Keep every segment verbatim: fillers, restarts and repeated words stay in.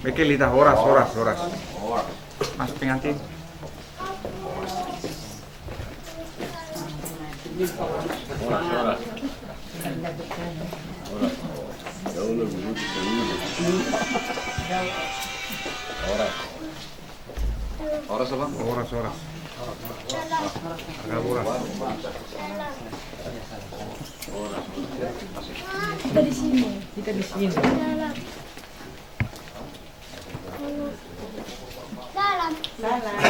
Michael, ita, horas, horas, horas. Mas pengantin. Horas apa? Horas, horas. Horas. Kita di sini. Kita di sini. Salam. Salam.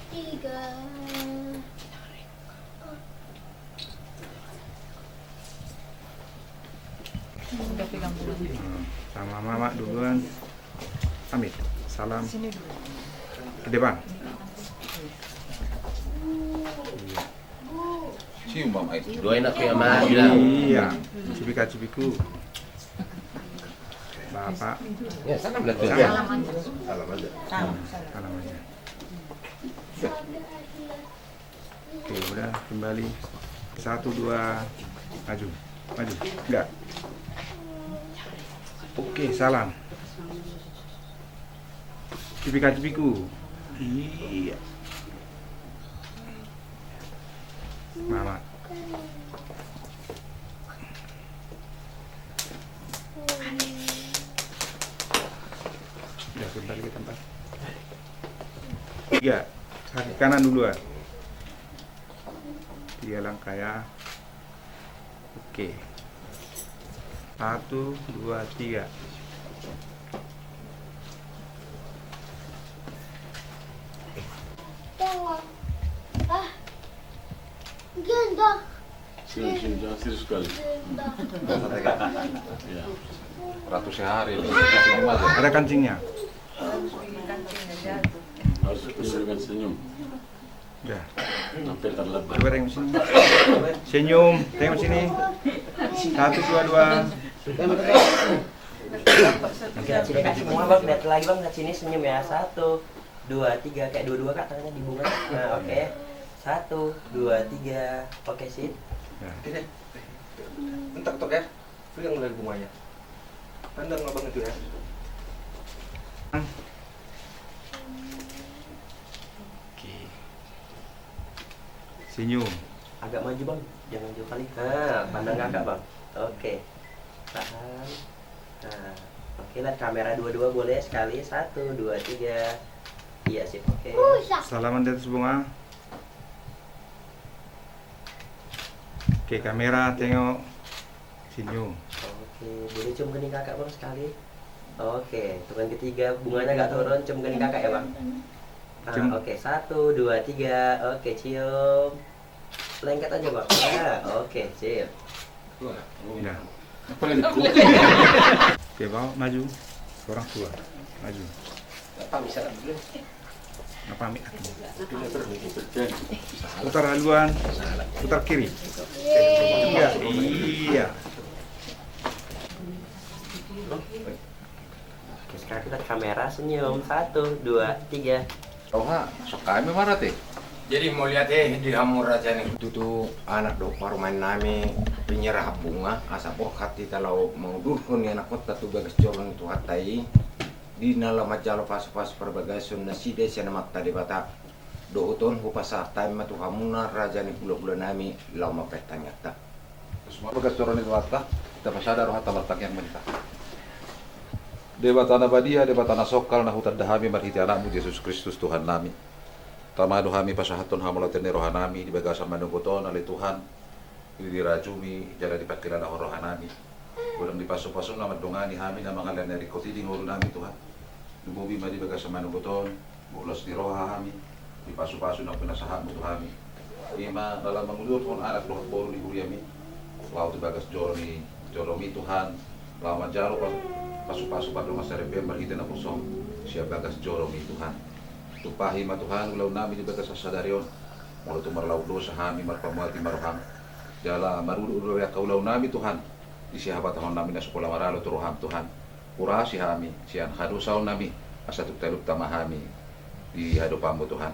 Tiga. Hmm, sama mama duluan. Amit. Salam. Ke depan. Iya. Cium, Bang, ayo. Doain aku ya, Mak. Iya. Cipika-cipiku. Bapak. Ya, salam lah, salam. Salam aja. Salam aja. Oke, udah kembali. Satu, dua, maju. Maju. Enggak. Oke, salam. Cipika-cipiku. Iya. Mama. Udah, kembali ke tempat. Tiga. Kaki kanan duluan. Tiga langkah ya. Oke. Satu, dua, tiga. Tengok. Ah. Gendong. Sini, sini, jangan serius sekali. Gendong. Ya. Ratu sehari ini. Ada kancingnya. Harus tunjukkan senyum. Ya. Hampir terlebih. Coba tengok sini. Senyum, tengok sini. Satu, dua, dua. Oke, sini, kasih semua, Bang. Lihat lagi, Bang. Lihat sini, senyum ya. Satu, dua, tiga. Kayak dua-dua, Kak, tangannya di bunga. Nah, oke. Satu, dua, tiga. Oke, sip. Ya. Oke deh. Bentar, tok ya. Pegang lagi bunganya. Tendang abang itu ya. Oke. Senyum. Agak maju, Bang. Jangan jauh kali. Ha, pandang kakak, Bang. Oke. Tahan. Nah, oke, lihat kamera dua-dua boleh sekali. Satu, dua, tiga. Iya, sip. Oke. Salaman di atas bunga. Oke, kamera, tengok. Senyum. Oke, boleh cium kening kakak, Bang, sekali? Oke, hitungan ketiga, bunganya agak turun, cium kening kakak ya, Bang? Nah, cium. Oke, satu, dua, tiga. Oke, cium. Lengket aja, Bang. Ya, oke, sip. Udah. Oke, bawa maju. Orang tua. Maju. Apa misalnya dulu? Apa mi-, putar haluan, putar kiri. Iya, iya. Oke, sekarang kita kamera, senyum. Satu, dua, tiga. Roha, sok hami marate. Jadi mauliate di hamu raja ni. Tutu anak dohot parumaen nami, penyerahan bunga, asa borhat hita laho mangudurhon ni anakkonta tu bagas joro ni Tuhanta i. Di na laho manjalo pasupasu parbagason nasida sian Amanta Debata. Dohot on hupasahat hami ma tu hamuna raja ni hulahula nami laho mambahen tangiangta. Bagas joro ni Tuhanta, tapasada rohanta martangiang ma hita. Debata na badia, Debata na songkal, na hutanda hami marhite Anakmu Jesus Kristus Tuhan nami. Tama do hami pasahathon hamauliateon ni roha nami di bagasan manogot on, ale Tuhan. Di dirajumi jala dipangkilalahon roha nami. Godang di pasupasu na mandongani hami na mangalehon na ringkot i di ngolu nami, Tuhan. Lumobi ma di bagasan manogot on, ulos ni roha hami, di pasupasu na pinasahatmu tu hami. I ma na laho mangudurhon anak dohot boru ni huriami. Laho tu bagas joro ni joromi, Tuhan. Laho manjalo pas-, pasupasu pardongansaripeon marhite naposona sian bagas joromi, Tuhan. Tumpahi ma Tuhan ulaon nami di bagasan sadari on. Molo tung marlaok dosa hami, marpamuati ma roham. Jala marudurudu do angka ulaonnami Tuhan, di sihabatahononnami na so pola maralo tu roham Tuhan. Urasi hami sian hadosaonnami, asa tung talupta ma hami di hadopanmu Tuhan.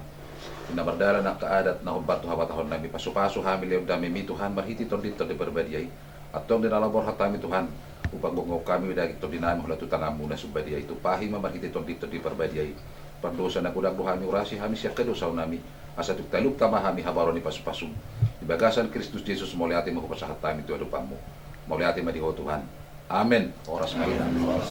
Di na mardalan angka adat na hombar tu habatahononnami, pasupasu hami lehon damemi Tuhan marhite Tondim Tondi Parbadia i. Antong di na laho borhat hami Tuhan, hupagonggom hami daging tondinami holan tu tanganmu na sumbadia i. Tumpahi ma marhite Tondim Tondi Parbadia i pardosa na godang do hami, urasi hami sian hadosaonnami, asa tung talupta ma hami habaron ni pasupasum. Di bagasan Kristus Jesus mauliate ma hupasahat hami tu adopanmu. Mauliate ma di ho Tuhan. Amen. Horas ma hita.